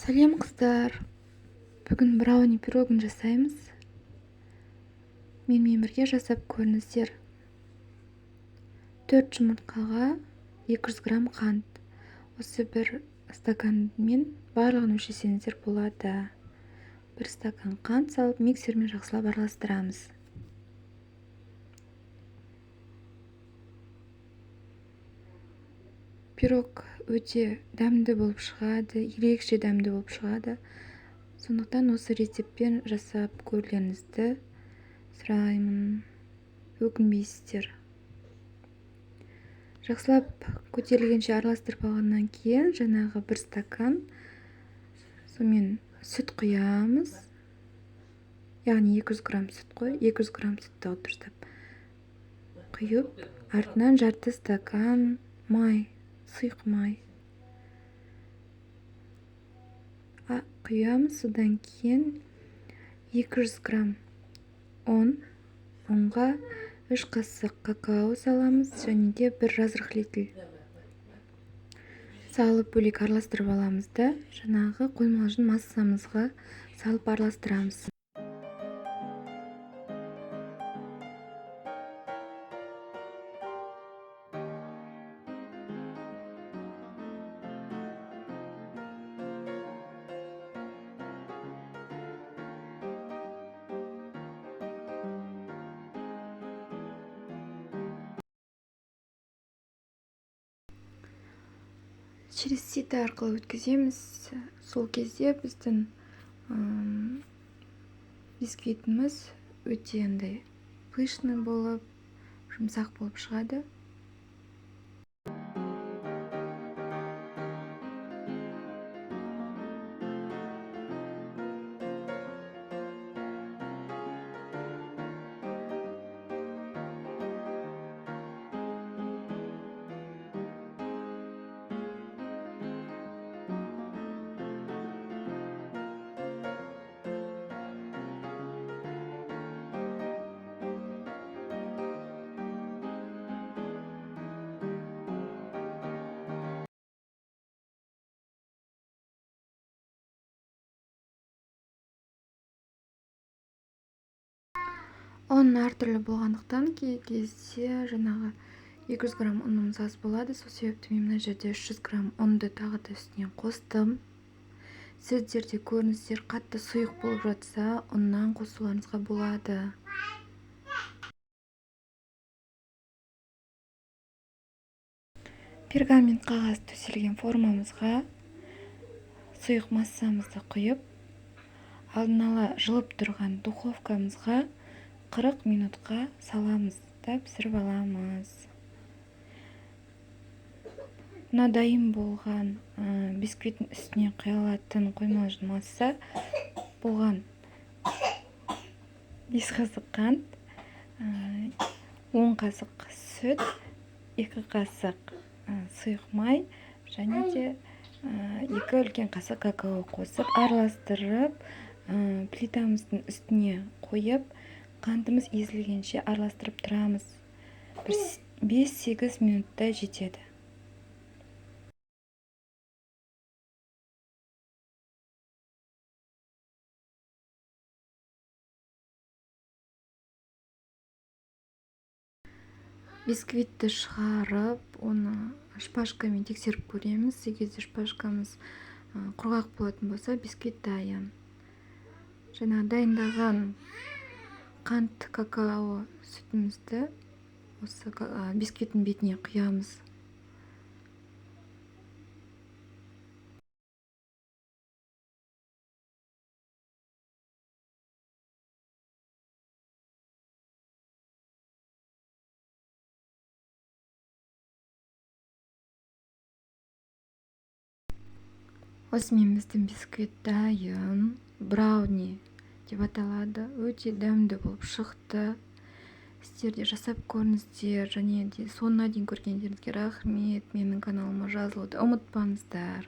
Сәлем, қыздар! Бүгін брауни пирогын жасаймыз. Менімен бірге жасап көріңіздер. 4 жұмыртқаға 200 грамм қант. Осы бір стаканмен барлығын өлшесеңіздер болады. Бір стакан қант салып, миксермен жақсылап араластырамыз. Пирог өте дәмді болып шығады, ерекше дәмді болып шығады. Сондықтан осы рецептпен жасап көрулеріңізді сұраймын. Өкінбейсіздер. Жақсылап көтерілгенше араластырып алғаннан кейін жаңағы бір стакан сонымен сүт құямыз. Яғни 200 грамм сүт қой, 200 грамм сүтті дұрыстап құйып, артынан жарты стакан май, сұйық май құямыз. Содан кейін 200 грамм ұн, ұнға 3 қасық какао саламыз және де бір разрыхлитель салып бөлек араластырып аламыз да, жаңағы қоймалжың массамызға салып араластырамыз. Через сито арқылы өткіземіз. Сол кезде біздің бисквитіміз өте андай пышный болып, жұмсақ болып шығады. Ұн әртүрлі болғандықтан кей кезде жаңағы 200 грамм ұнымыз аз болады. Сол себепті мен мына жерде 300 грамм ұнды тағы да үстінен қостым. Сіздер де көріңіздер, қатты сұйық болып жатса, ұннан қосуларыңызға болады. Пергамент қағаз төселген формамызға сұйық массамызды құйып, алдын ала жылып тұрған духовкамызға 40 минутқа саламыз да пісіріп аламыз. Мына дайын болған бисквиттің үстіне құйылатын қоймалжың масса болған 5 қасық қант, 10 қасық сүт, 2 қасық сұйық май және де 2 үлкен қасық какао қосып араластырып, плитамыздың үстіне қойып, қантымыз езілгенше араластырып тұрамыз. Бір 5-8 минутта жетеді. Бисквитті шығарып, оны шпажкамен тексеріп көреміз. Егер де шпажкамыз құрғақ болатын болса, бисквит дайын. Жаңа дайындаған қант, какао сүтімізді осы бисквиттің бетіне құямыз. Осымен біздің бисквит дайын. Брауни деп аталады. Өте дәмді болып шықты. Сіздер де жасап көріңіздер. Және де соңына дейін көргендеріңізге рахмет. Менің каналыма жазылуды ұмытпаңыздар.